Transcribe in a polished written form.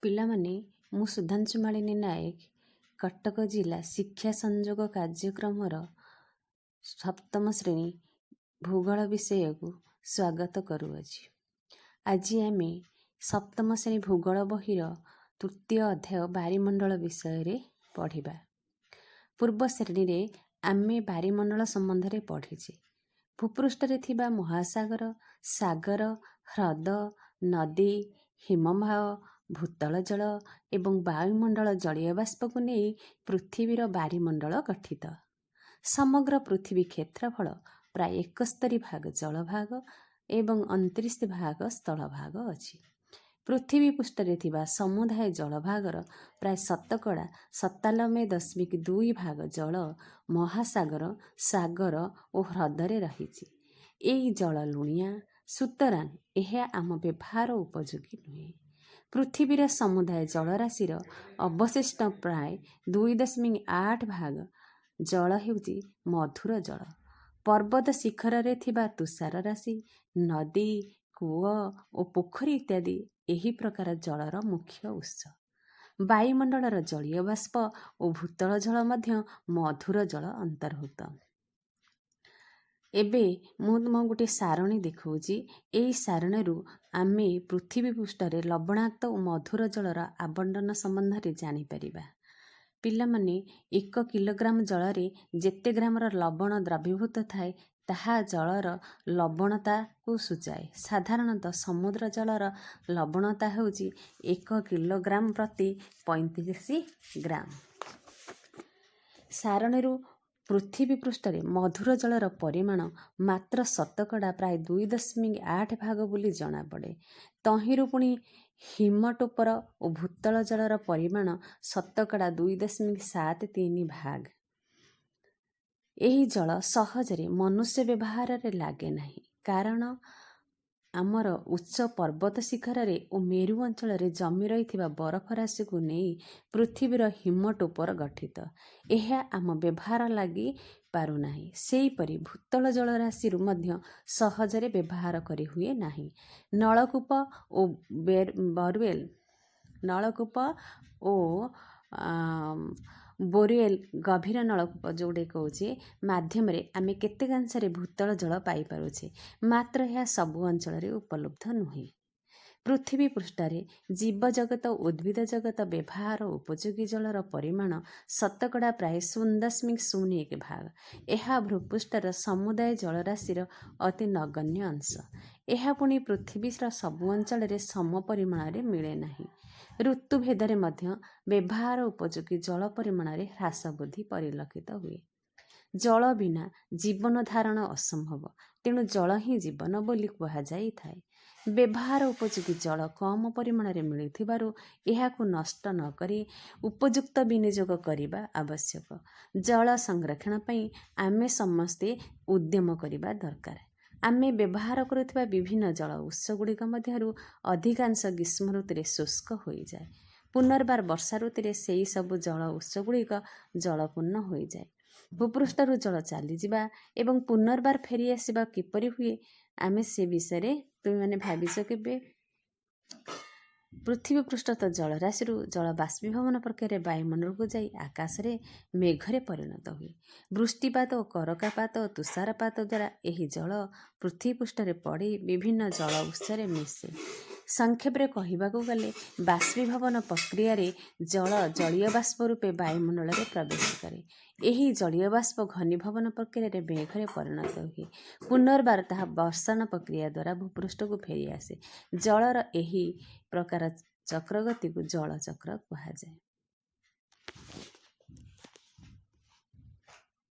ପିଲାମାନେ, ମୁଁ ସୁଧାଂଶୁ ମାଳିନୀ ନାୟକ, କଟକ ଜିଲ୍ଲା ଶିକ୍ଷା ସଂଯୋଗ କାର୍ଯ୍ୟକ୍ରମର ସପ୍ତମ ଶ୍ରେଣୀ ଭୂଗୋଳ ବିଷୟକୁ ସ୍ୱାଗତ କରୁଅଛି। ଆଜି ଆମେ ସପ୍ତମ ଶ୍ରେଣୀ ଭୂଗୋଳ ବହିର ତୃତୀୟ ଅଧ୍ୟାୟ ବାରିମଣ୍ଡଳ ବିଷୟରେ ପଢ଼ିବା। ପୂର୍ବ ଶ୍ରେଣୀରେ ଆମେ ବାରିମଣ୍ଡଳ ସମ୍ବନ୍ଧରେ ପଢ଼ିଛେ। ଭୂପୃଷ୍ଠରେ ଥିବା ମହାସାଗର, ସାଗର, ହ୍ରଦ, ନଦୀ, ହିମବାହ, ଭୂତଳ ଜଳ ଏବଂ ବାୟୁମଣ୍ଡଳ ଜଳୀୟ ବାଷ୍ପକୁ ନେଇ ପୃଥିବୀର ବାରିମଣ୍ଡଳ ଗଠିତ। ସମଗ୍ର ପୃଥିବୀ କ୍ଷେତ୍ରଫଳ ପ୍ରାୟ 71 ଭାଗ ଜଳଭାଗ ଏବଂ 29 ଭାଗ ସ୍ଥଳଭାଗ ଅଛି। ପୃଥିବୀ ପୃଷ୍ଠରେ ଥିବା ସମୁଦାୟ ଜଳଭାଗର ପ୍ରାୟ 97.2% ଭାଗ ଜଳ ମହାସାଗର, ସାଗର ଓ ହ୍ରଦରେ ରହିଛି। ଏହି ଜଳ ଲୁଣିଆ, ସୁତରାଂ ଏହା ଆମ ବ୍ୟବହାର ଉପଯୋଗୀ ନୁହେଁ। ପୃଥିବୀର ସମୁଦାୟ ଜଳରାଶିର ଅବଶିଷ୍ଟ ପ୍ରାୟ 2.8 ଭାଗ ଜଳ ହେଉଛି ମଧୁର ଜଳ। ପର୍ବତ ଶିଖରରେ ଥିବା ତୁଷାର ରାଶି, ନଦୀ, କୂଅ ଓ ପୋଖରୀ ଇତ୍ୟାଦି ଏହି ପ୍ରକାର ଜଳର ମୁଖ୍ୟ ଉତ୍ସ। ବାୟୁମଣ୍ଡଳର ଜଳୀୟ ବାଷ୍ପ ଓ ଭୂତଳ ଜଳ ମଧ୍ୟ ମଧୁର ଜଳ ଅନ୍ତର୍ଭୁକ୍ତ। ଏବେ ମୁଁ ତୁମକୁ ଗୋଟିଏ ସାରଣୀ ଦେଖାଉଛି। ଏହି ସାରଣୀରୁ ଆମେ ପୃଥିବୀ ପୃଷ୍ଠରେ ଲବଣାକ୍ତ ଓ ମଧୁର ଜଳର ଆବଣ୍ଟନ ସମ୍ବନ୍ଧରେ ଜାଣିପାରିବା। ପିଲାମାନେ, 1 କିଲୋଗ୍ରାମ ଜଳରେ ଯେତେ ଗ୍ରାମର ଲବଣ ଦ୍ରବୀଭୂତ ଥାଏ, ତାହା ଜଳର ଲବଣତାକୁ ସୂଚାଏ। ସାଧାରଣତଃ ସମୁଦ୍ର ଜଳର ଲବଣତା ହେଉଛି 1 କିଲୋଗ୍ରାମ ପ୍ରତି 35 ଗ୍ରାମ। ସାରଣୀରୁ ପୃଥିବୀ ପୃଷ୍ଠରେ ମଧୁର ଜଳର ପରିମାଣ ମାତ୍ର ଶତକଡ଼ା ପ୍ରାୟ 2.8 ଭାଗ ବୋଲି ଜଣାପଡ଼େ। ତହିଁରୁ ପୁଣି ହିମଟୋପର ଓ ଭୂତଳ ଜଳର ପରିମାଣ ଶତକଡ଼ା 2.73 ଭାଗ। ଏହି ଜଳ ସହଜରେ ମନୁଷ୍ୟ ବ୍ୟବହାରରେ ଲାଗେ ନାହିଁ, କାରଣ ଆମର ଉଚ୍ଚ ପର୍ବତ ଶିଖରରେ ଓ ମେରୁ ଅଞ୍ଚଳରେ ଜମି ରହିଥିବା ବରଫ ରାଶିକୁ ନେଇ ପୃଥିବୀର ହିମଟୋପର ଗଠିତ। ଏହା ଆମ ବ୍ୟବହାର ଲାଗି ପାରୁନାହିଁ। ସେହିପରି ଭୂତଳ ଜଳରାଶିରୁ ମଧ୍ୟ ସହଜରେ ବ୍ୟବହାର କରିହୁଏ ନାହିଁ। ନଳକୂପ ଓ ବୋରୱେଲ୍, ଗଭୀର ନଳକୂପ ଯେଉଁଟା କହୁଛେ, ମାଧ୍ୟମରେ ଆମେ କେତେକାଂଶରେ ଭୂତଳ ଜଳ ପାଇପାରୁଛେ। ମାତ୍ର ଏହା ସବୁ ଅଞ୍ଚଳରେ ଉପଲବ୍ଧ ନୁହେଁ। ପୃଥିବୀ ପୃଷ୍ଠରେ ଜୀବଜଗତ, ଉଦ୍ଭିଦ ଜଗତ ବ୍ୟବହାର ଉପଯୋଗୀ ଜଳର ପରିମାଣ ଶତକଡ଼ା ପ୍ରାୟ 0.01 ଭାଗ। ଏହା ଭୂପୃଷ୍ଠର ସମୁଦାୟ ଜଳରାଶିର ଅତି ନଗଣ୍ୟ ଅଂଶ। ଏହା ପୁଣି ପୃଥିବୀର ସବୁ ଅଞ୍ଚଳରେ ସମ ପରିମାଣରେ ମିଳେ ନାହିଁ। ଋତୁଭେଦରେ ମଧ୍ୟ ବ୍ୟବହାର ଉପଯୋଗୀ ଜଳ ପରିମାଣରେ ହ୍ରାସ ବୃଦ୍ଧି ପରିଲକ୍ଷିତ ହୁଏ। ଜଳ ବିନା ଜୀବନ ଧାରଣ ଅସମ୍ଭବ। ତେଣୁ ଜଳ ହିଁ ଜୀବନ ବୋଲି କୁହାଯାଇଥାଏ। ବ୍ୟବହାର ଉପଯୋଗୀ ଜଳ କମ ପରିମାଣରେ ମିଳୁଥିବାରୁ ଏହାକୁ ନଷ୍ଟ ନ କରି ଉପଯୁକ୍ତ ବିନିଯୋଗ କରିବା ଆବଶ୍ୟକ। ଜଳ ସଂରକ୍ଷଣ ପାଇଁ ଆମେ ସମସ୍ତେ ଉଦ୍ୟମ କରିବା ଦରକାର। ଆମେ ବ୍ୟବହାର କରୁଥିବା ବିଭିନ୍ନ ଜଳ ଉତ୍ସ ଗୁଡ଼ିକ ମଧ୍ୟରୁ ଅଧିକାଂଶ ଗ୍ରୀଷ୍ମ ଋତୁରେ ଶୁଷ୍କ ହୋଇଯାଏ। ପୁନର୍ବାର ବର୍ଷା ଋତୁରେ ସେହି ସବୁ ଜଳ ଉତ୍ସ ଗୁଡ଼ିକ ଜଳପୂର୍ଣ୍ଣ ହୋଇଯାଏ। ଭୂପୃଷ୍ଠରୁ ଜଳ ଚାଲିଯିବା ଏବଂ ପୁନର୍ବାର ଫେରିଆସିବା କିପରି ହୁଏ, ଆମେ ସେ ବିଷୟରେ ତୁମେମାନେ ଭାବିଛ କେବେ? ପୃଥିବୀ ପୃଷ୍ଠସ୍ଥ ଜଳରାଶିରୁ ଜଳ ବାଷ୍ପୀଭବନ ପ୍ରକ୍ରିୟାରେ ବାୟୁମଣ୍ଡଳକୁ ଯାଇ ଆକାଶରେ ମେଘରେ ପରିଣତ ହୁଏ। ବୃଷ୍ଟିପାତ ଓ କରକାପାତ ଓ ତୁଷାରପାତ ଦ୍ୱାରା ଏହି ଜଳ ପୃଥିବୀ ପୃଷ୍ଠରେ ପଡ଼ି ବିଭିନ୍ନ ଜଳ ଉତ୍ସରେ ମିଶେ। ସଂକ୍ଷେପରେ କହିବାକୁ ଗଲେ, ବାଷ୍ପୀଭବନ ପ୍ରକ୍ରିୟାରେ ଜଳ ଜଳୀୟ ବାଷ୍ପ ରୂପେ ବାୟୁମଣ୍ଡଳରେ ପ୍ରବେଶ କରେ। ଏହି ଜଳୀୟ ବାଷ୍ପ ଘନୀଭବନ ପ୍ରକ୍ରିୟାରେ ମେଘରେ ପରିଣତ ହୁଏ। ପୁନର୍ବାର ତାହା ବର୍ଷଣ ପ୍ରକ୍ରିୟା ଦ୍ୱାରା ଭୂପୃଷ୍ଠକୁ ଫେରିଆସେ। ଜଳର ଏହି ପ୍ରକାର ଚକ୍ରଗତିକୁ ଜଳଚକ୍ର କୁହାଯାଏ।